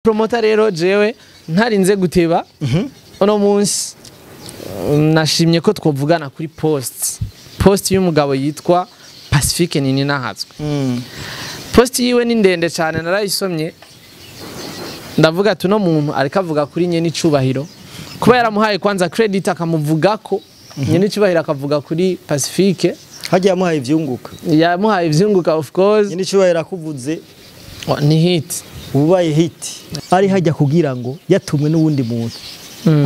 Promoter rero jewe ntarinze guteba uno munsi nashimye ko twovugana kuri post y'umugabo yitwa Pacifique Nininahazwe. Post yiwe ni ndende cyane, narayisomye ndavuga ati uno muntu ariko avuga kuri nye n'icubahiro, kuba yaramuhaye kwanza credit akamuvuga ko nye n'icubahiro akavuga kuri Pacifique, hagiye yamuhaye ivyunguka, yamuhaye ivyunguka of course. Nye n'icubahiro akuvuze ni hit, ubaye hit ari hajya kugira ngo yatumwe n'uwundi muntu,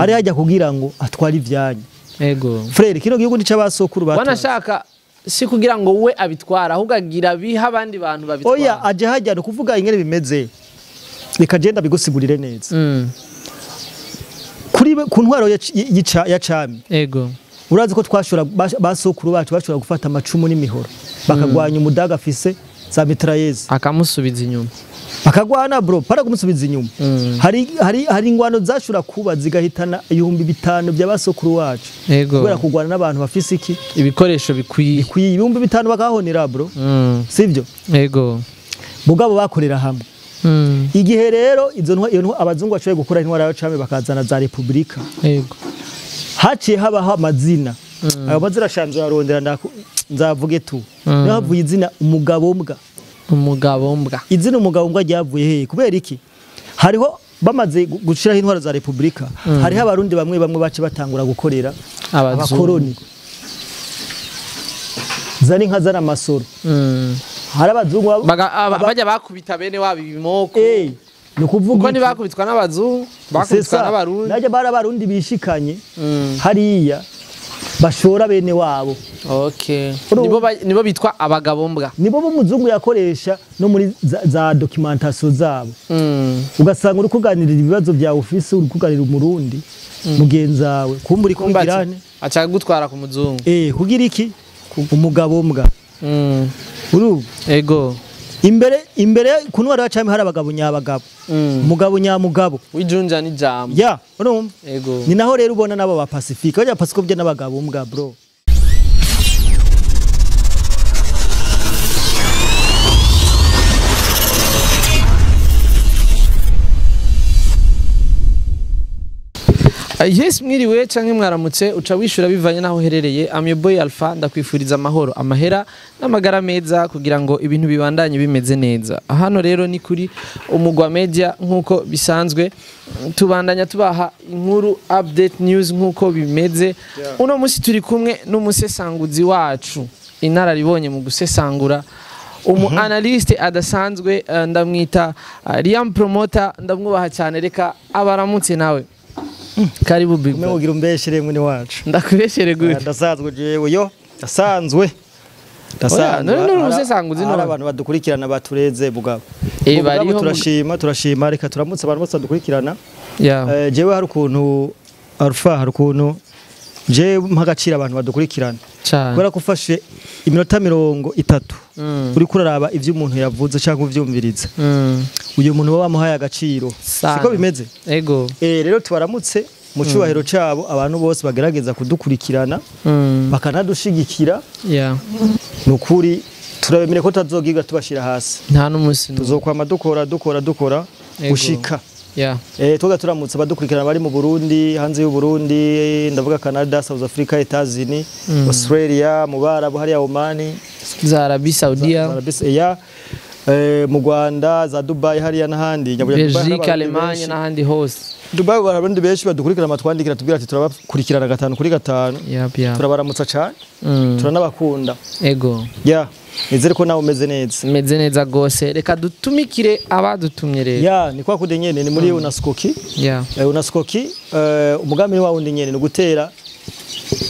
ari hajya kugira ngo atware ivyanyu. Ego frere, kino gihugu ni c'abasokuru batwa, wanashaka si kugira ngo we abitwara ahubwo agira biha abandi bantu babitwara. Oya aje hajya no kuvuga ingene bimeze, reka genda bigusigurire neza. Kuri ku ntwaro ya cami, ego urazi ko twashora basokuru bacu bashora gufata amacumu n'imihoro bakagwanya umudaga afise za mitrailleuses akamusubiza inyuma, bakagwana bro para kumusubiza inyuma. Hari ingwano zashura kuba zigahitana 5000 by'abasokuru wacu, kubera kugwana n'abantu bafise iki ibikoresho bikwiye 5000 bakahonera bro, sivyo? Ego mugabo bakorera hamwe. Igihe rero izo ntwa abazungu bashoboye gukora intwara ya cami bakazana za republika, ego haciye habaho amazina. Ayo mazina shanzo yarondera nzavuge tu. Niho havuye izina umugabo mbwa. Umugabo mbwa. Izina umugabo mbwa ryavuye hehe? Kubera iki? Hariho bamaze gushiraho intwaro za republika, hariho abarundi bamwe bamwe bace batangura gukorera abakoroni. Zari nka zana amasoro. Hari abazungu bajya bakubita bene wabo ibimoko. Ni ukuvuga ko ntibakubitwa n'abazungu, bakubitwa n'abarundi. Najya bari abarundi bishikanye hariya bashora bene wabo. Okay. Nibo bitwa abagabo mbwa. Nibo b'umuzungu yakoresha no muri za documentation zabo. Ugasanga uri kuganirira ibibazo bya office, uri kuganirira umurundi mugenzawe, kumburi kubigirane acha gutwara ku muzungu. Kugira iki? Umugabo mbwa. Uru ego imbere ku ntwaro ya cami hari abagabo nyabagabo. Umugabo nyamugabo wijunja ni jambo. Ya, urumva? Ego. Ni naho rero ubona nabo ba Pacifique, bajya Pacifique byo n'abagabo mbwa bro. Yes, mwiriwe canke mwaramutse, uca wishura bivanye naho herereye. I'm your boy Alpha, ndakwifuriza amahoro, amahera n'amagara meza kugira ngo ibintu bibandanye bimeze neza. Hano rero ni kuri Umugwa Media nkuko bisanzwe tubandanya tubaha inkuru update news nkuko bimeze. Uno musi turi kumwe n'umusesanguzi wacu, inararibonye mu gusesangura, umu analyste adasanzwe, ndamwita Liam Promoter, ndamwubaha cyane. Reka abaramutse nawe. Karibu big bro. Ugira umbeshere mwene wacu. Ndakubeshere gute? Ndasanzwe jewe yo, ndasanzwe. Ndasanzwe. None umusesanguzi no abantu badukurikirana batureze bugabo. Bariho turashima reka turamutse abantu bose badukurikirana. Jewe hari ukuntu Alpha, hari ukuntu jewe mpagacira abantu badukurikirana. Kubera ko ufashe iminota 30 uri kuraraba ivyo umuntu yavuze cyangwa uvyumviriza. Uyu muntu baba bamuhaye agaciro. Siko bimeze? Ego. Rero tubaramutse mu cubahiro cabo abantu bose bagerageza kudukurikirana bakanadushigikira. Nukuri turabemere ko tazogiga tubashira hasi. Nta n'umunsi tuzokwama dukora gushika. Tuga turamutse badukurikirana bari mu Burundi, hanze y'u Burundi, ndavuga Canada, South Africa, Etats-Unis, Australia, mu Barabu hariya Oman, za Arabie Saudia, mu Rwanda, za Dubai hariya n'ahandi, Belgique, Allemagne n'ahandi hose. Dubai abarundi benshi badukurikirana matwandikira tubwira ati turabakurikirana 5 kuri 5. Turabaramutsa cyane. Turanabakunda. Ego. Nizere ko nawe umeze neza. Meze neza gose. Reka dutumikire abadutumye rero. Ni kwa kude nyene ni muri Unaskoki. Unaskoki umugambi wa wundi nyene ni gutera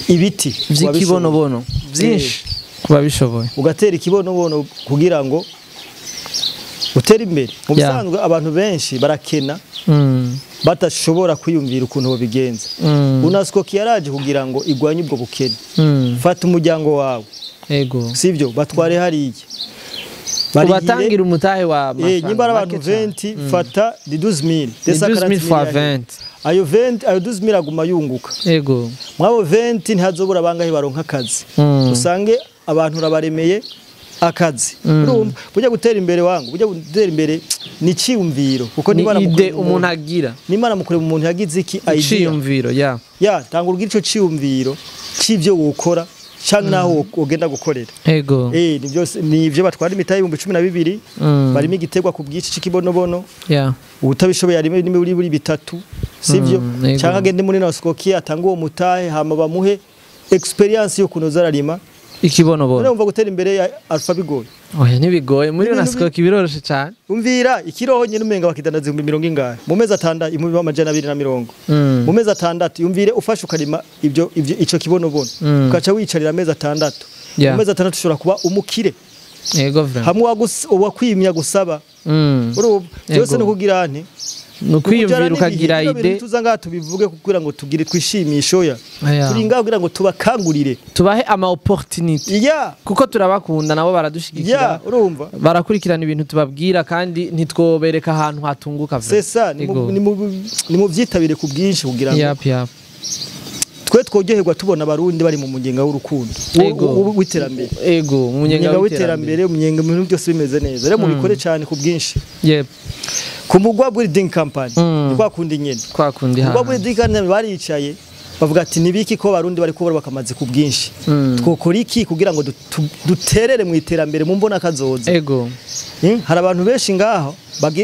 ibiti by'ikibonobono byinshi kuba bishoboye. Ugatera ikibonobono kugira ngo utere imbere. Mu bisanzwe abantu benshi barakena batashobora kwiyumvira ukuntu babigenza. Unaskoki yaraje kugira ngo igwanye ubwo bukene. Fata umuryango wawe. Ego. Sivyo batware hariya. Ubatangira umutahe wa amafaranga. Nyimba abantu 20 fata 12000. 12000 fois 20. Ayo 20 ayo 12000 aguma yunguka. Ego. Mwabo 20 ntihazobura bangahe baronka akazi. Usange abantu rabaremeye Akazi. Urumva bujya gutera imbere wangu, bujya gutera imbere ni ciyumviro kuko ni ide umuntu agira. Nimara mukure umuntu yagize iki idea. Ciyumviro ya. Ya, tanga urugira ico ciyumviro civyo wokora canke naho ugenda gukorera. Ego. Ni byo batwara imitahe 12,000 barimo igitegwa ku bwici c'ikibonobono. Yeah. Utabishoboye arimo n'imiburi buri bitatu, sivyo? Canke agende muri Naskoki atanga uwo mutahe hama bamuhe experience yo kunoza ararima ikibonobono. Urumva gutera imbere ya Alpha bigoye. Oya ntibigoye muri Naskoki biroroshe cyane. Umvira ikiroho nyine umenga bakidandaza 20,000 ingahe mu mezi atandatu 220,000. Mu mezi atandatu yumvire ufashe ukarima ibyo ico kibonobono ukaca wicarira amezi atandatu. Mu mezi atandatu ushobora kuba umukire. Yego vrai. Hamwe wakwimya gusaba. Urumva byose no kugira nti nukwiyumvira ukagira ide tuza ngaha tubivuge kugira ngo tugire twishimisho ya turi ngaha kugira ngo tubakangurire tubahe ama opportunity kuko turabakunda nabo baradushigikira urumva barakurikirana ibintu tubabwira kandi ntitwobereka ahantu hatunguka vrai. C'est ça, ni mu vyitabire ku bwinshi kugira ngo twe twogerwa tubona abarundi bari mu munyenga w'urukundo w'iterambere. Ego umunyenga w'iterambere umunyenga mu bintu byose bimeze neza rero mubikore cyane ku bwinshi. Yep. Ku mugwa building company kwa kundi nyene kwa kundi ha mugwa building company baricaye bavuga ati nibiki ko barundi bari kubora bakamaze ku bwinshi twokora iki kugira ngo duterere mu iterambere mu mbona kazoza. Ego hari abantu benshi ngaho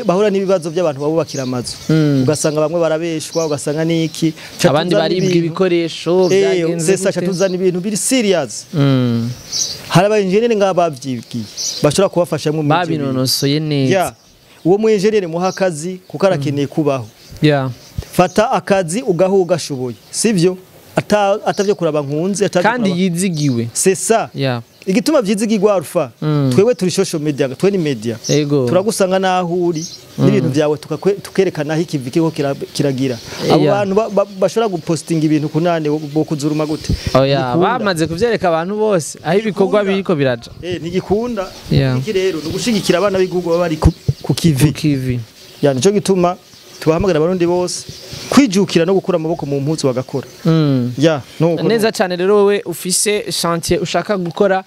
bahura n'ibibazo by'abantu babubakira amazu ugasanga bamwe barabeshwa ugasanga niki abandi baribwa ibikoresho byagenze gute tuzana ibintu biri serious. Hari aba engineer ngaho bavyigiye bashobora kubafasha mu babinonosoye neza. Uwo mu engineer muha akazi kuko arakeneye kubaho. Fata akazi ugaho ugashoboye sivyo atavyo kuraba nkunze kandi yizigiwe. C'est ça. Igituma vyizigirwa Alpha twewe turi social media twe ni media turagusanga naho uri n'ibintu byawe tukerekana aho ikivi kiko kiragira abo bantu bashobora gupostinga ibintu kunane bo kuzuruma gute. Oya bamaze kuvyereka abantu bose aho ibikorwa biriko biraja ntigikunda iki rero nugushigikira abana b'igugu baba bari ku kivi. Ya nico gituma tubahamagara abarundi bose kwijukira no gukura amaboko mu mpuzu bagakora. Ya no neza cyane rero wewe ufise chantier ushaka gukora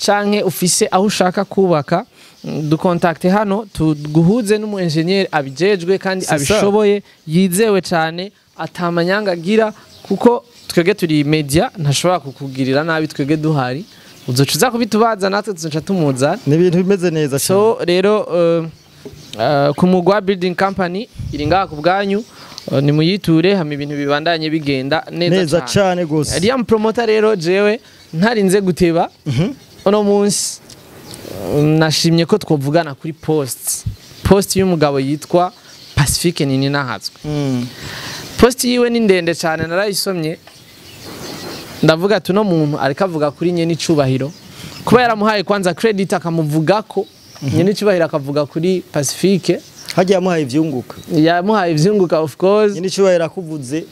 canke ufise aho ushaka kubaka dukontakte hano tuguhuze n'umu engineer abijejwe kandi abishoboye yizewe cyane atamanyanga agira kuko twege turi media ntashobora kukugirira nabi twege duhari uzocuza kubitubaza natwe tuzoca tumuzana ni ibintu bimeze neza. So rero ku mugwa building company iri ngaha ku bwanyu ni muyiture hama ibintu bibandanye bigenda neza cyane gose. Liam Promoter rero jewe ntarinze guteba uno munsi nashimye ko twovugana kuri post y'umugabo yitwa Pacifique Nininahazwe. Post yiwe ni ndende cyane narayisomye ndavuga ati no muntu ariko avuga kuri nye n'icubahiro kuba yaramuhaye kwanza credit akamuvuga ko nyene cyubahiro akavuga kuri Pacifique hagiye yamuhaye ivyunguka yamuhaye ivyunguka of course nyene cyubahiro akuvuze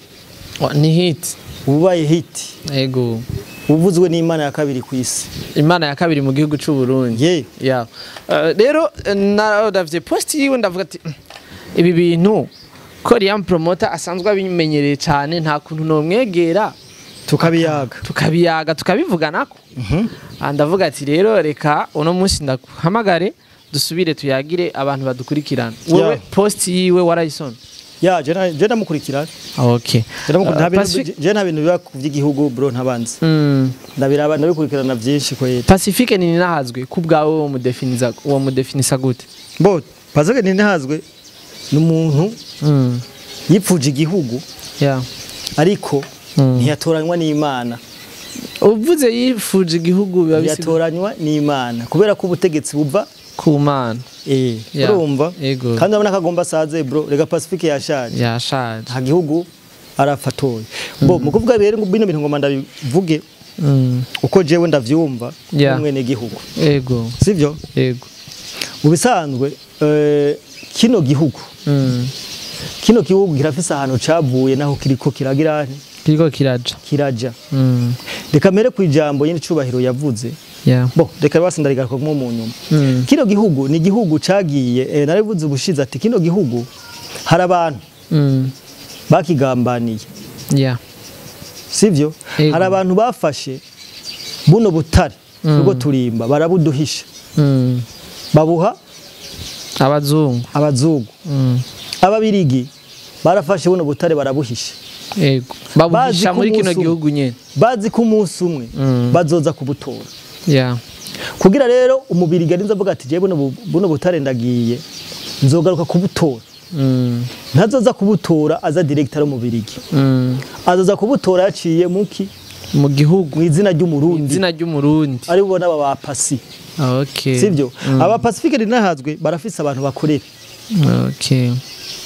ni hit ubaye hit. Ego uvuzwe n'Imana ya kabiri ku isi Imana ya kabiri mu gihugu c'u Burundi. Yeah. Rero naravye post yiwe ndavuga ati ibi bintu ko Liam Promoter asanzwe abimenyereye cyane nta kuntu no mwegera tukabiyaga tukabivuganako. Ndavuga ati rero reka uno munsi ndakuhamagare dusubire tuyagire abantu badukurikirana. Wewe post yiwe warayisomye? Ya je ndamukurikirana. Okay. Je nta bintu biba kuvy'igihugu bro ntabanze. Ndabiraba ndabikurikirana byinshi ko yeta. Pacifique Nininahazwe ku bwawe wo mudefinisa gute? Bo Pacifique Nininahazwe ni umuntu yipfuje igihugu. Ariko ntiyatoranywa n'Imana. Uvuze yifuje igihugu biba biyatoranywa n'Imana kubera ko ubutegetsi buva ku Mana. Urumva kandi urabona kagomba asaze bro rega Pacifique yashaje nta gihugu arafatoye. Bo mu kuvuga rero ngo bino bintu ngoma ndabivuge uko jewe ndavyumva umwene gihugu. Yego sivyo? Yego. Mu bisanzwe kino gihugu kino gihugu kirafise ahantu cavuye naho kiriko kiragira kiriko kiraja. Reka mere ku ijambo yindi cubahiro yavuze. Bo reka basi ndarigaruka mu nyuma. Kino gihugu ni gihugu cagiye narivuze ubushize ati kino gihugu hari abantu bakigambaniye. Sivyo? Hari abantu bafashe buno butare ubwo turimba barabuduhisha. Babuha abazungu. Ababirigi barafashe buno butare barabuhisha. Yego. Babuhisha muri kino gihugu nyene. Bazi ko umunsi umwe bazoza kubutora. Yeah. Kugira rero umubirigi arinze avuga ati je buno butare ndagiye nzogaruka kubutora. Ntazoza kubutora aza director umubirigi. Azoza kubutora yaciye muki mu gihugu mu izina ry'umurundi. Izina ry'umurundi. Ari ubona aba pasi. Okay. Sivyo? Aba Pacifique rinahazwe barafise abantu bakorera. Okay.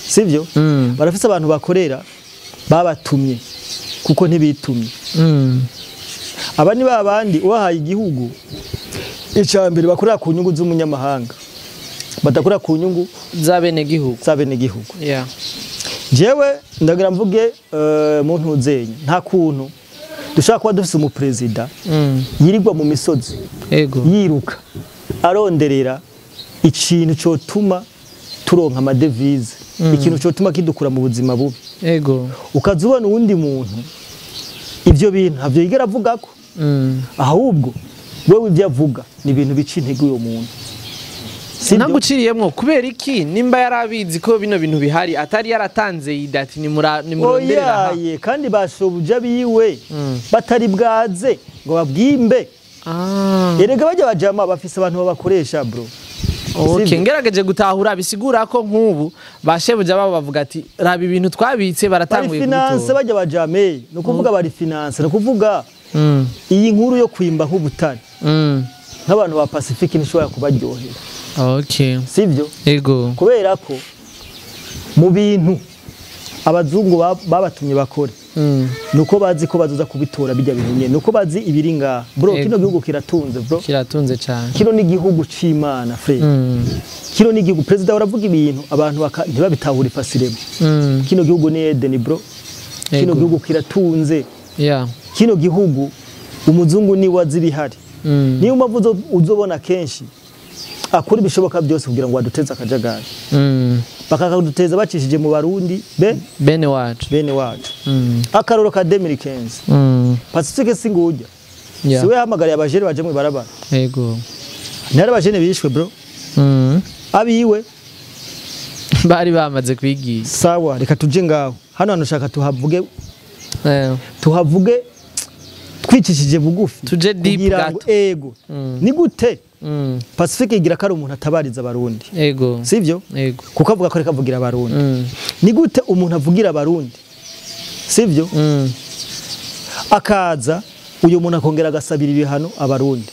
Sivyo? Barafise abantu bakorera babatumye kuko ntibitumye. Aba ni babandi ubahaye igihugu icambere bakorera ku nyungu z'umunyamahanga. Batakora ku nyungu z'abenegihugu. Z'abenegihugu. Yeah. Jewe ndagira mvuge mu ntuzenye nta kuntu dushaka kuba dufise umupresident yirirwa mu misozi. Ego. Yiruka aronderera ikintu cotuma turonka amadevize, ikintu cotuma kidukura mu buzima bubi. Ego. Ukazubona uwundi muntu ivyo bintu ntavyo yigera avuga ko. Ahubwo wewe ivyo avuga ni ibintu bica intege uyo muntu. Naguciriyemwo kubera iki nimba yarabizi ko bino bintu bihari atari yaratanze idati nimuronderera. Oyaye kandi bashobuja biwe batari bwaze ngo babwimbe. Erega bajya bajama bafise abantu babakoresha bro. Okay, ngerageje gutahura bisigura ko nkubu bashebuja babo bavuga ati raba ibintu twabitse baratanguye kubitora. Finance bajya bajame no kuvuga bari finance no kuvuga iyi nkuru yo kwimba nk'ubutare. Nk'abantu ba Pacifique nishobora kubaryohera. Okay. Sivyo? Ego. Kubera ko mu bintu abazungu babatumye bakore nuko bazi ko bazoza kubitora bijya bintu nyene, nuko bazi ibiri ngaha bro. Kino gihugu kiratunze bro, kiratunze cyane. Kino ni gihugu c'Imana frère. Kino ni gihugu president uravuga ibintu abantu ntibabitahura ifasiremo. Kino gihugu ni Eden bro. Kino gihugu kiratunze. Yeah. Kino gihugu umuzungu ni wazi bihari. Niyo mpamvu uzobona kenshi akora ibishoboka byose kugira ngo aduteze akajagari. Bakakaduteza bacishije mu Barundi bene wacu. Bene wacu. Akaroro ka 2015. Pacifique singujya. Yeah. Siwe hamagariye abajene baje mu barabara. Yego. Ntari abajene bishwe bro. Abiwe bari bamaze kwigiza. Sawa, reka tuje ngaho. Hano hano shaka tuhavuge. Tuhavuge twicishije bugufi. Tuje deep gato. Ego. Ni gute? Pacifique igira ko ari umuntu atabariza abarundi. Ego. Sivyo? Ego. Kuko avuga ko ariko avugira abarundi. Ni gute umuntu avugira abarundi? Sivyo? Akaza uyo muntu akongera agasabira ibihano abarundi.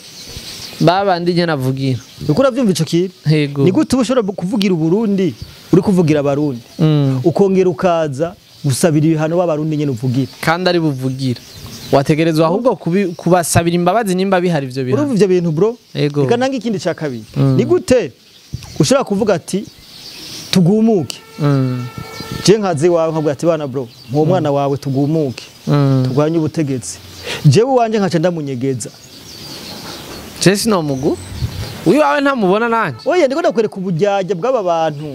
Babandi nyene avugira. Uko uravyumva ico kintu? Ego. Ni gute ushobora kuvugira uburundi uri kuvugira abarundi? Ukongera ukaza gusabira ibihano b'abarundi nyene uvugira. Kandi ari buvugira. Wategerezwa ahubwo kubasabira imbabazi nimba bihari ivyo bintu. Urumva ivyo bintu bro? Reka nange ikindi ca kabiri. Ni gute ushobora kuvuga ati tugumuke. Je nkazi wawe nkavuga ati bana bro, mwo mwana wawe tugumuke. Tugwanye ubutegetsi. Jewe wanje nkaca ndamunyegeza. Je sinomugu. Uyu wawe ntamubona nanje. Oya ndiko ndakwereka ubujyajya bw'aba bantu.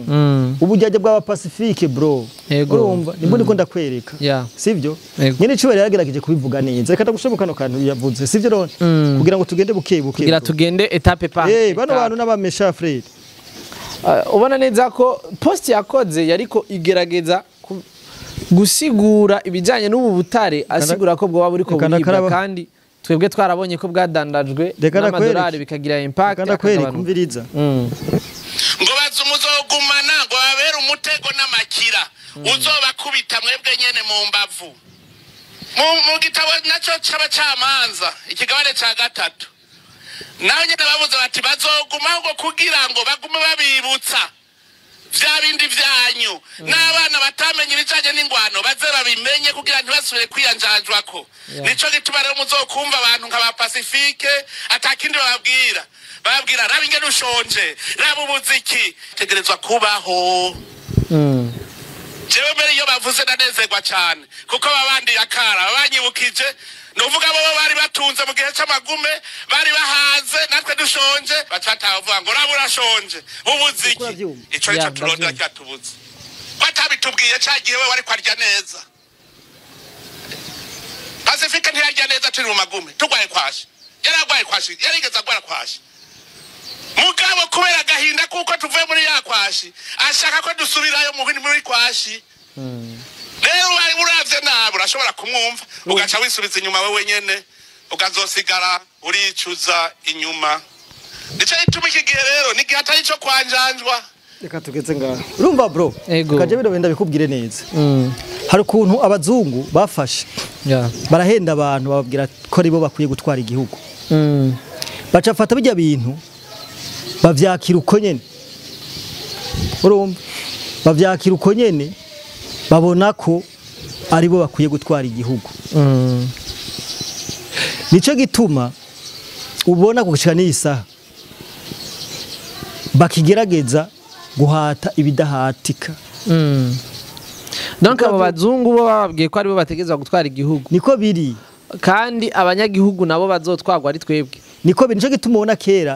Ubujyajya bw'aba Pacifique bro. Urumva nibwo ndiko ndakwereka. Sivyo? Nyene cyo yaragerageje kubivuga neza. Reka ndagushoboka no kantu yavuze. Sivyo none? Kugira ngo tugende buke buke. Kugira tugende etape par. Bano bantu n'abamesha frère. Ubona neza ko post yakoze yariko igerageza gusigura ibijanye n'ubu butare, asigura ko bwo buriko buribwa kandi twebwe twarabonye ko bwadandajwe n'amadolari bikagira impact. Akagabanuka. Ngo bazumuzogumana ngo babere umutego n'amakira uzobakubita mwebwe nyene mu mbavu. Mu gitabo naco c'abacamanza ikigabane ca 3 naho nyene bavuze bati bazoguma ngo kugira ngo bagume babibutsa vya bindi vyanyu n'abana batamenye ibijanye n'ingwano baze babimenye kugira ntibasubire kwiyanjanjwako. Nico gituma rero muzokumva abantu nka ba Pacifique atakindi bababwira raba ingene ushonje, raba ubuziki tegerezwa kubaho. Jewe mbere iyo bavuze ndanezerwa cane kuko babandi yakara babanyibukije nuvuga bo bari batunze mu gihe c'amagume bari bahaze natwe dushonje bacatavuga ngo raba urashonje ubuziki. Ico nico turondera cyatubuze batabitubwiye cagiye we wari kwarya neza. Pacifique ntiyarya neza turi mu magume tugwaye kwashi, yaragwaye kwashi, yarigeze agwara kwashi. Mugabo kubera agahinda kuko tuvuye muri ya kwashi, ashaka ko dusubirayo muri kwashi. Rero uravye nabi urashobora kumwumva ugaca wisubiza inyuma wewe nyene, ukazosigara uricuza inyuma. Nico gituma iki gihe rero ni igihe atari ico kwanjanjwa. Reka tugeze ngaha. Urumva bro, kaje bino benda bikubwire neza. Hari ukuntu abazungu bafashe barahenda abantu bababwira ko aribo bakwiye gutwara igihugu. Baca fata bijya bintu bavyakira uko nyene. Urumva, bavyakira uko nyene, babona ko aribo bakwiye gutwara igihugu. Nico gituma ubona gushika n'isaha bakigerageza guhata ibidahatika. Donc abo bazungu bo bababwiye ko aribo bategezwa gutwara igihugu. Niko biri. Kandi abanyagihugu nabo bazotwagwa ari twebwe. Niko biri. Nico gituma ubona kera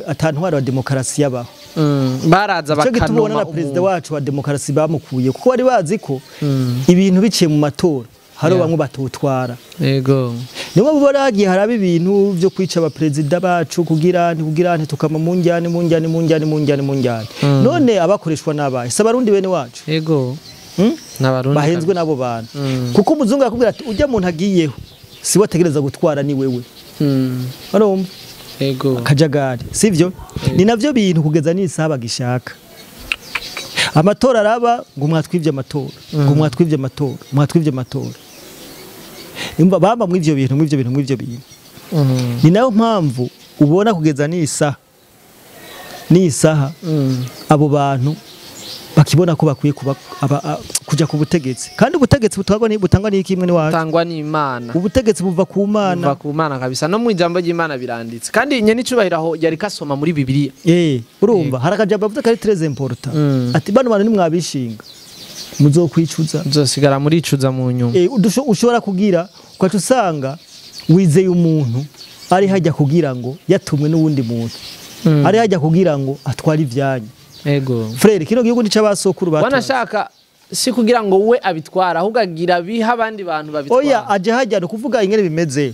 atantwara wa demokarasi yabaho. Baraza bakanoma. Nico gituma ubona na president wacu wa demokarasi bamukuye, kuko bari bazi ko ibintu biciye mu matora hari bamwe batotwara. Yego. Niyo mubona hagiye haraba ibintu byo kwica abaprezida bacu kugira nti tukama mu njyane mu njyane mu njyane mu njyane mu njyane. None abakoreshwa nabaye se abarundi bene wacu. Yego. N'abarundi bahenzwe nabo bantu. Kuko umuzungu akubwira ati ujya muntu agiyeho si wategereza gutwara ni wewe. Urumva? Yego. Akajagari, sivyo? Ni navyo bintu kugeza n'isaha bagishaka. Amatora araba ngo mwatwivye amatora, ngo mwatwivye amatora, mwatwivye amatora. Imba baba mw'ivyo bintu mw'ivyo bintu mw'ivyo bintu. Ni nayo mpamvu ubona kugeza n'isaha abo bantu bakibona ko bakwiye kuja ku butegetsi. Kandi ubutegetsi butangwa n'iki imwe ni wacu? Butangwa n'Imana. Ubutegetsi buva ku Mana. Buva ku Mana kabisa. No mu ijambo ry'Imana biranditse. Kandi nyene icubahiro aho yari kasoma muri Bibiliya. Urumva hari akajambo avuga kari très important. Ati bano bantu nimwabishinga muzokwicuza. Muzosigara muricuza mu nyuma. Ushobora kugira ukaca usanga wizeye umuntu ari hajya kugira ngo yatumwe n'uwundi muntu. Ari hajya kugira ngo atware ivyanyu. Ego. Frere kino gihugu ni c'abasokuru batwa. Wanashaka si kugira ngo we abitwara ahubwo agira biha abandi bantu babitwara. Oya aje hajya no kuvuga ingene bimeze.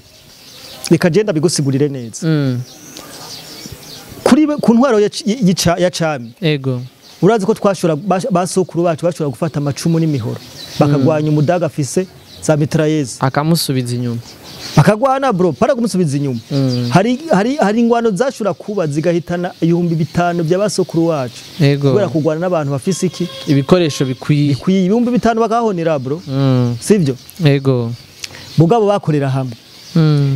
Reka genda bigusigurire neza. Kuri ku ntwaro ya cami. Ego. Urazi ko twashora basokuru bacu bashora gufata amacumu n'imihoro bakagwanya umudaga afise za mitrailleuses akamusubiza inyuma. Bakagwana bro, para kumusubiza inyuma. Hari ingwano zashura kuba zigahitana 5000 by'abasokuru wacu. Kubera kugwana n'abantu bafise iki ibikoresho bikwiye. 5000 bakahonera bro. Sivyo? Yego. Mugabo bakorera hamwe.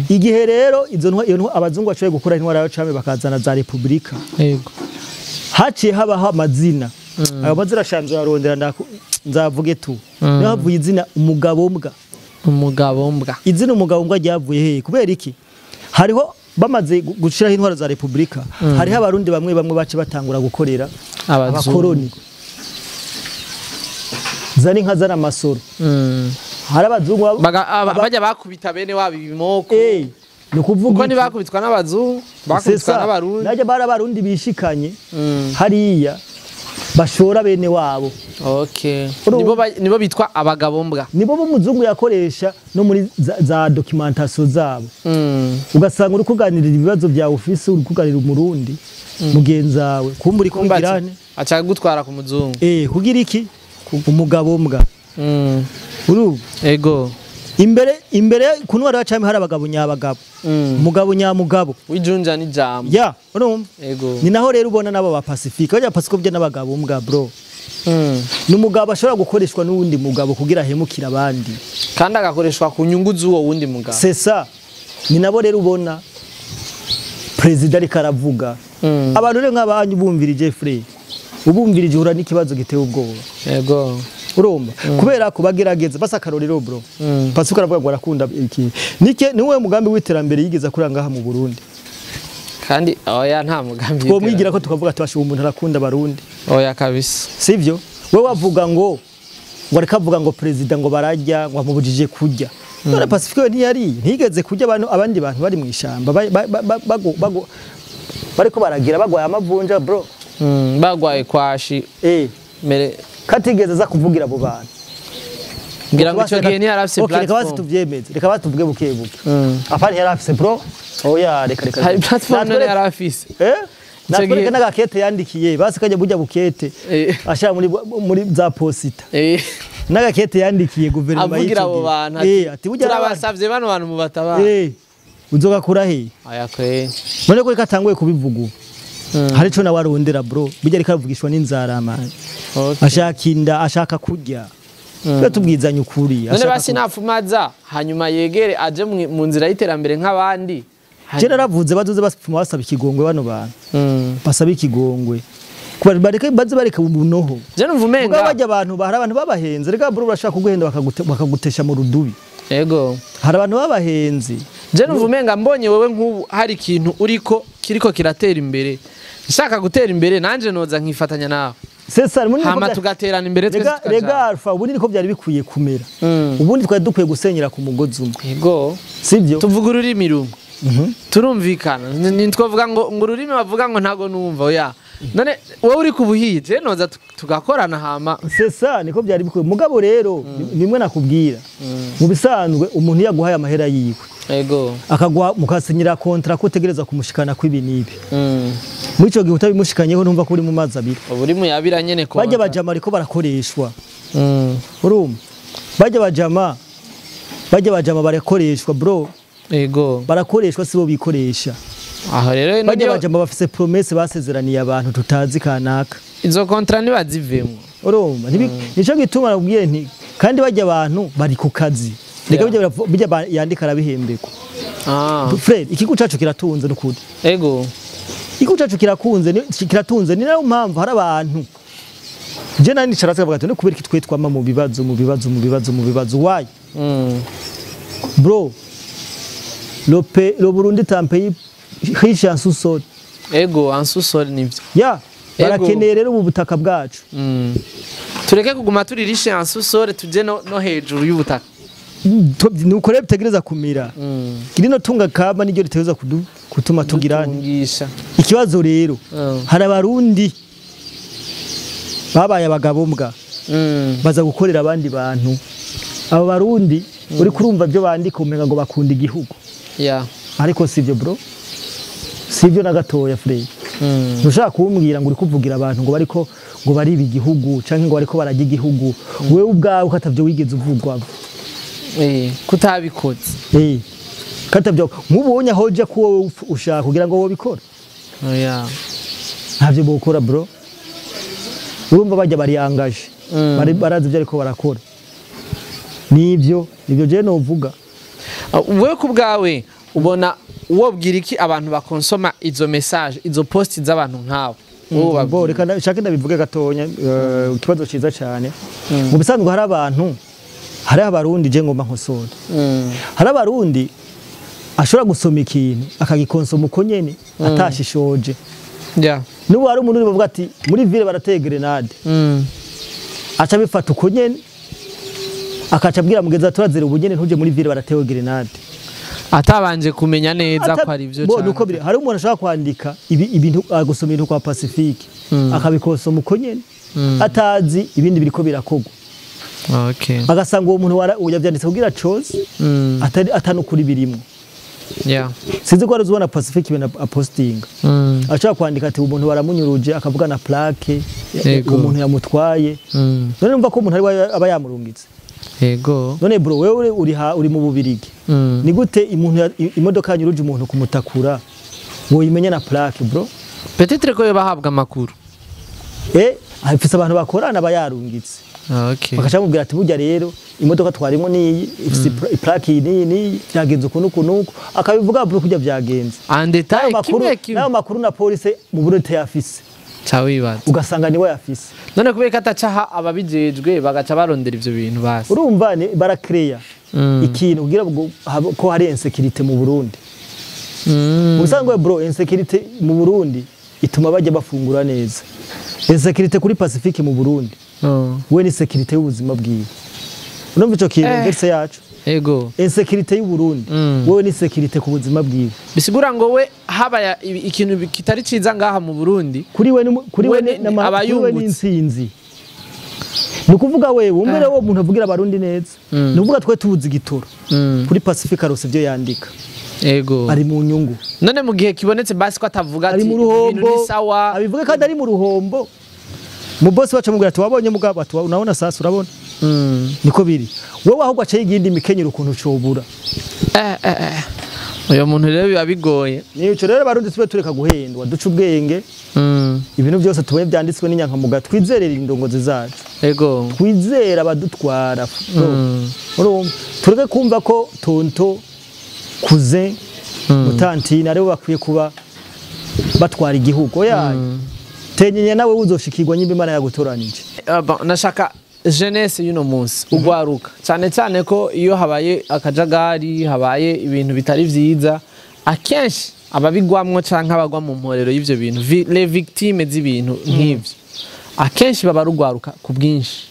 Igihe rero izo ntwa abazungu bashoboye gukora intwara ya cami bakazana za republika. Yego. Haciye habaho amazina. Ayo mazina shanzo yarondera nzavuge tu. Niho havuye izina umugabo mbwa. Umugabo mbwa. Izina umugabo mbwa ryavuye he? Kubera iki? Hariho bamaze gushiraho intwaro za republika, hariho abarundi bamwe bamwe bace batangura gukorera abakoroni. Zari nka zana amasoro. Hari abazungu bajya bakubita bene wabo ibimoko. Ni ukuvuga kuko ntibakubitwa n'abazungu, bakubitwa n'abarundi. Najya bari abarundi bishikanye hariya bashora bene wabo. Okay. Nibo bitwa abagabo mbwa. Nibo b'umuzungu yakoresha no muri za documentation zabo. Ugasanga uri kuganirira ibibazo bya office, uri kuganirira umurundi mugenzawe, kumburi kubigirane acha gutwara ku muzungu. Kugira iki? Umugabo mbwa. Urumva? Ego. Imbere ku ntwaro ya cami hari abagabo nyabagabo. Umugabo nyamugabo. Wijunja ni jambo. Ya, urumva? Ego. Ni naho rero ubona nabo ba Pacifique. Bajya Pacifique byo n'abagabo mbwa bro. Ni umugabo ashobora gukoreshwa n'uwundi mugabo kugira ahemukira abandi. Kandi agakoreshwa ku nyungu z'uwo wundi mugabo. C'est ça. Ni nabo rero ubona president ariko aravuga. Abantu rero nk'abanyu bumvirije Jeffrey. Ubumvirije uhura n'ikibazo giteye ubwoba. Ego. Urumva kubera ko bagerageza basa karorero bro. Pasuka aravuga ngo arakunda iki. Nike niwe mugambi w'iterambere yigeza kuranga ha mu Burundi. Kandi oya nta mugambi. Twomwigira ko tukavuga tubasha umuntu arakunda abarundi. Oya kabisa. Sivyo? Wewe wavuga ngo areka avuga ngo president ngo barajya ngo amubujije kurya. None Pacifique we ntiyari ntigeze kurya abantu abandi bantu bari mu ishamba bariko baragira bagwaye amavunja bro. Bagwaye kwashi. Mere katigeze za kuvugira abo bantu. Ngira ngo ico gihe ntiyarafise platform. Reka basi tuvyemeze. Reka batuvuge buke buke. Apana yarafise bro. Oya reka reka. Hari platform none yarafise. Natwereke n'agakete yandikiye basi kajya burya bukete ashira muri za posita. N'agakete yandikiye guverinoma avugira abo bantu ati burya turabasavye bano bantu mubatabara. Uzogakura he? Aya kwe. None ko rikatanguye kubivuga. Hari ico nawe arondera bro, bijya rikavugishwa n'inzara man. Ashaka inda, ashaka kurya. Twe tubwizanye ukuri. None basi nafumaza hanyuma yegere aje mu nzira y'iterambere nk'abandi. Je naravuze bazoze basipfuma basaba ikigongwe bano bantu. Basaba ikigongwe. Kuba bareke baze bareka ubunoho. Je numva umenga bajya abantu bahari abantu babahenze reka bro urashaka kuguhenda bakagutesha mu rudubi. Ego. Hari abantu babahenze. Je numva umenga mbonye wewe nk'ubu hari ikintu uriko kiriko kiratera imbere. Nshaka gutera imbere nanje noza nkifatanya nawe. Cesar muri hama tugaterana imbere twese tukaja. Rega Alpha ubundi niko byari bikwiye kumera. Ubundi twari dukwiye gusenyera ku mugozi umwe. Ego. Sibyo? Tuvuga ururimi rumwe. Turumvikana. Nitwavuga ngo ururimi bavuga ngo ntago numva oya. None wowe uri kubuhije noza tugakorana hama. Cesar niko byari bikwiye. Mugabo rero nimwe nakubwira. Mu bisanzwe umuntu yaguhaye amahera yiwe. Ego. Akagwa mukasinyira contract ko utegereza kumushikana kwibi nibi. Muri ico gihe utabimushikanyeho ntumva ko uri mu mazi abiri. Uri mu yabira nyene ko. Bajya bajama ariko barakoreshwa. Urumva? Bajya bajama barakoreshwa bro. Ego. Barakoreshwa sibo bikoresha. Aho rero bajya bajama bafise promesse basezeraniye abantu tutazi kanaka. Izo contract nibazivemwo. Urumva? Nico gituma nakubwiye nti kandi bajya abantu bari ku kazi. Reka bijya yandika arabihembeko. Fred ikigo cacu kiratunze n'ukuri. Ego. Ikigo cacu kirakunze kiratunze ni nayo mpamvu hari abantu. Je nani nicaratse bavuga ati no kubera iki twitwama mu bibazo mu bibazo mu bibazo mu bibazo why? Bro le Burundi est un pays riche en sous-sol. Ego en sous-sol nivyo. Ya barakeneye rero ubu butaka bwacu. Tureke kuguma turi riche en sous-sol tuje no hejuru y'ubutaka. Nuko rero bitegereza kumira. Kirino tunga kaba niryo ritegereza kutuma tugira ikibazo rero. Hari abarundi babaye abagabo mbwa baza gukorera abandi bantu. Abo barundi uri kurumva byo bandika umenga ngo bakunda igihugu. Ariko sivyo bro. Sivyo na gatoya Fred. Ntushaka kumbwira ngo uri kuvugira abantu ngo bariko ngo bariba igihugu canke ngo bariko barajya igihugu. Wewe ubwawe ukatavyo wigeze uvugwa. Kutabikoze. Katabyo nkubonye aho je ko ushaka kugira ngo wobikora. Oya. Ntavyo bokora bro. Urumva bajya bariyangaje. Bari barazi ibyo ariko barakora. Nivyo je novuga. Wewe kubgawe ubona wobwira iki abantu bakonsoma izo message izo post z'abantu nkawe? Bo reka nshaka ndabivuge gatonya ikibazo ciza cyane. Mu bisanzwe hari abantu hari abarundi je ngomba nkosora. Hari abarundi ashobora gusoma ikintu akagikonsoma uko nyene atashishoje. Nubu hari umuntu bavuga ati muri ville barateye grenade. Aca bifata uko nyene akaca abwira mugenzi turazira ubugene ntuje muri ville baratewe grenade. Atabanje kumenya neza ko ari byo cyane. Nuko biri hari umuntu ashobora kwandika ibintu agusoma ibintu kwa Pacifique akabikosoma uko nyene atazi ibindi biriko birakogwa. Agasanga uwo muntu yavyanditse kugira chose atari atanukuri birimo. Sinzi ko aruzubona Pacifique ibintu apostinga. Ashobora kwandika ati umuntu baramunyuruje akavuga na plaque umuntu yamutwaye. None numva ko umuntu ari aba yamurungitse. Ego. None bro wewe uri mu Bubirigi. Ni gute umuntu imodoka yanyuruje umuntu kumutakura woyimenya na plaque bro? Peut-être ko bahabwa amakuru. Afise abantu bakorana bayarungitse. Bakaca mubwira ati burya rero imodoka twarimo niyi ifise plaque iyi niyi byagenze ukuntu kunuko akabivuga bro kujya byagenze. En détail kimwe kimwe. Nayo makuru na police mu Burundi yafise. Cawibaza. Ugasanga niwe yafise. None kubera katacaha ababijejwe bagaca barondera ivyo bintu basi. Urumva ni barakreya ikintu kugira ko hari insécurité mu Burundi. Ubusanzwe bro insécurité mu Burundi ituma bajya bafungura neza. Insécurité kuri Pacifique mu Burundi. We ni sécurité y'ubuzima bwiwe. Urumva ico kintu verse yacu. Ego. Insécurité y'u Burundi. Wewe ni sécurité ku buzima bwiwe. Bisigura ngo we haba ikintu kitari ciza ngaha mu Burundi. Kuri we kuri we ni insinzi. Nukuvuga wewe umere wo muntu avugira abarundi neza. Nukuvuga twe tubuze igitoro. Kuri Pacifique arose ivyo yandika. Ego. Ari mu nyungu. None mu gihe kibonetse basi ko atavuga ari ati mu ruhombo, ibintu ni sawa. Abivuga kandi ari mu ruhombo. Mu boss wacu mubwira ati wabonye mugabo, ati unaona sasa urabona. Niko biri. Wewe ahubwo acaye igindi mikenyero ukuntu cobura. Uyo muntu rero biba bigoye. Nico rero barundi tube tureka guhendwa, duca ubwenge. Ibintu byose tubonye byanditswe n'inyankamuga, twizerera indongozi zacu. Ego. Twizera abadutwara. Urumva tureke kumva ko tonto, cousin, mutantine aribo bakwiye kuba batwara igihugu. Oya. Tenyenya nawe uzoshikirwa nyimba Imana yagutoranije. Bon, nashaka jeunesse y'uno munsi ugwaruka cyane cyane ko iyo habaye akajagari, habaye ibintu bitari vyiza, akenshi ababigwamwo canke abagwa mu mporero y'ivyo bintu, les victimes z'ibintu nk'ivyo akenshi baba rugwaruka ku bwinshi.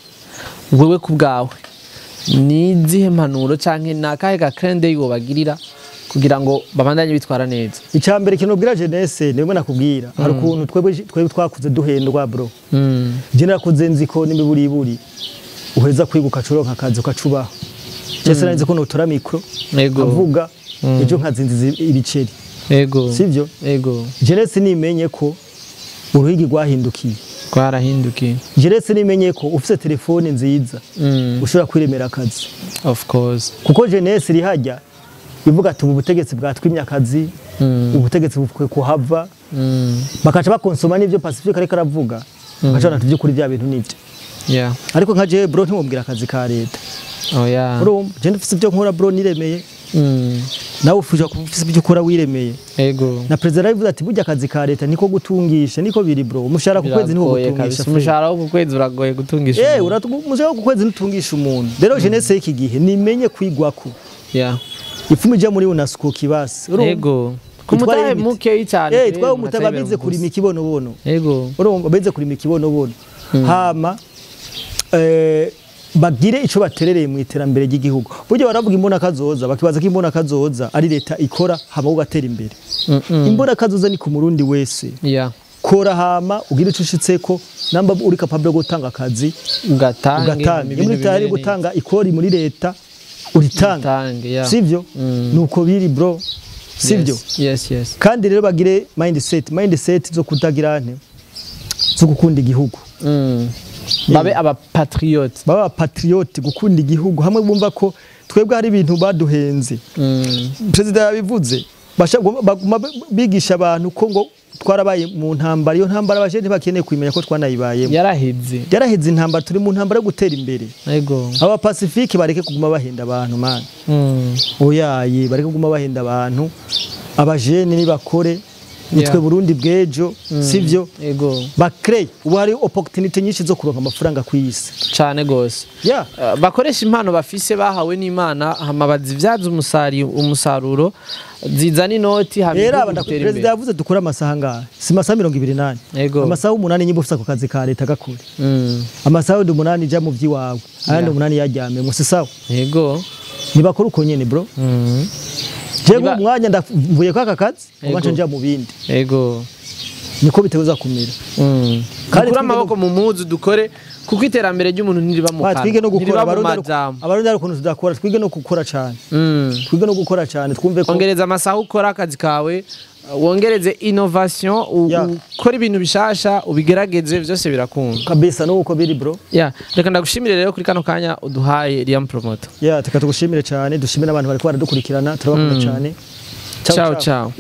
Wewe ku bwawe ni izihe mpanuro canke nakahe ka clin d'œil wobagirira kugira ngo babandanye bitwara neza? Icambere kintu ubwira jeunesse ni bimwe nakubwira. Hari ukuntu twebwe twakuze duhendwa bro. Je narakuze nzi ko n'imiburiburi uheza kwiga ukacuronka akazi ukacubaho. Je sinari nzi ko notora micro avuga ejo nkazinziza ibiceri. Ego. Sivyo? Ego. Jeunesse nimenye ko uruhigi rwahindukiye. Rwarahindukiye. Jeunesse nimenye ko ufise telefone nziza ushobora kwiremera akazi. Of course. Kuko jeunesse rihajya ivuga ati ubu butegetsi bwatwimye akazi, ubutegetsi bukwiye kuhava. Bakaca bakonsoma n'ivyo Pacifique ariko aravuga. Bakaca bantu by'ukuri bya bintu nivyo. Yeah. Ariko nka je bro ntiwombwira akazi ka leta. Oh yeah. Urumva je ndufise ibyo nkora bro niremeye. Nawe ufuja kufise ibyo ukora wiremeye. Ego. Na president yavuze ati burya akazi ka leta niko gutungisha, niko biri bro. Umushahara ku kwezi niko gutungisha. Umushahara wo ku kwezi uragoye gutungisha. Umushahara wo ku kwezi ntutungisha umuntu. Rero jeunesse y'iki gihe nimenye kwigwako. Yeah. Ifumu ija muri UNESCO kibasi. Ego. Kumutahe muke cyane. Twaye umutahe bize kurima ikibonobono. Ego. Urumva bize kurima ikibonobono. Hama bagire ico baterereye mu iterambere ry'igihugu. Buryo baravuga imbona kazoza, bakibaza ko imbona kazoza ari leta ikora hama ugatera imbere. Imbona kazoza ni ku murundi wese. Yeah. Kora hama ugira ico ushitseko, namba uri capable gutanga akazi ugatange. Muri tayari gutanga ikori muri leta uritanga. Yeah. Sivyo? Nuko biri bro. Sivyo? Yes, yes. Kandi rero bagire mindset zo kutagira nte zo gukunda igihugu. Babe aba patriote. Baba patriote gukunda igihugu hamwe bumva ko twebwe hari ibintu baduhenze. President yabivuze baguma bigisha abantu ko ngo twarabaye mu ntambara, iyo ntambara baje ntibakeneye kwimenya ko twanayibayemo. Yaraheze intambara, turi mu ntambara yo gutera imbere. Ego. Aba Pacifique bareke kuguma bahenda abantu man. Oyaye bareke kuguma bahenda abantu. Abajene nibakore nitwe Burundi bwejo, sivyo? Ego. Bakreye ubu hari opportunity nyinshi zo kuronka amafaranga kwisi. Cyane gose. Yeah. Bakoresha impano bafise bahawe n'Imana hama bazivyaza umusaruro zizana inoti hama. President yavuze dukora amasaha ngahe? Si amasaha 28. Amasaha 8 nyimbo ufisa ku kazi ka leta gakore. Amasaha 8 ja mu vyiwawe. Ayandi 8 yajyame musi sawa. Ego. Nibakora uko nyene bro. Jewe umwanya ndavuye kwa kakazi umace nja mu bindi. Ego. Niko biteguza kumira. Kandi kuri amaboko mu muzu dukore kuko iterambere ry'umuntu ntiriba mu kanwa. Twige no gukora abarundi ari kuntu tudakora, twige no gukora cyane. Twige no gukora cyane twumve ko ongereza amasaha ukora akazi kawe, wongereze innovation, ukora ibintu bishasha, ubigerageze byose birakunda. Kabisa nuko biri bro. Yeah, reka ndagushimire rero kuri kano kanya uduhaye Liam Promoter. Yeah, reka tugushimire cyane, dushimire abantu bariko baradukurikirana, turabakunda cyane. Ciao ciao.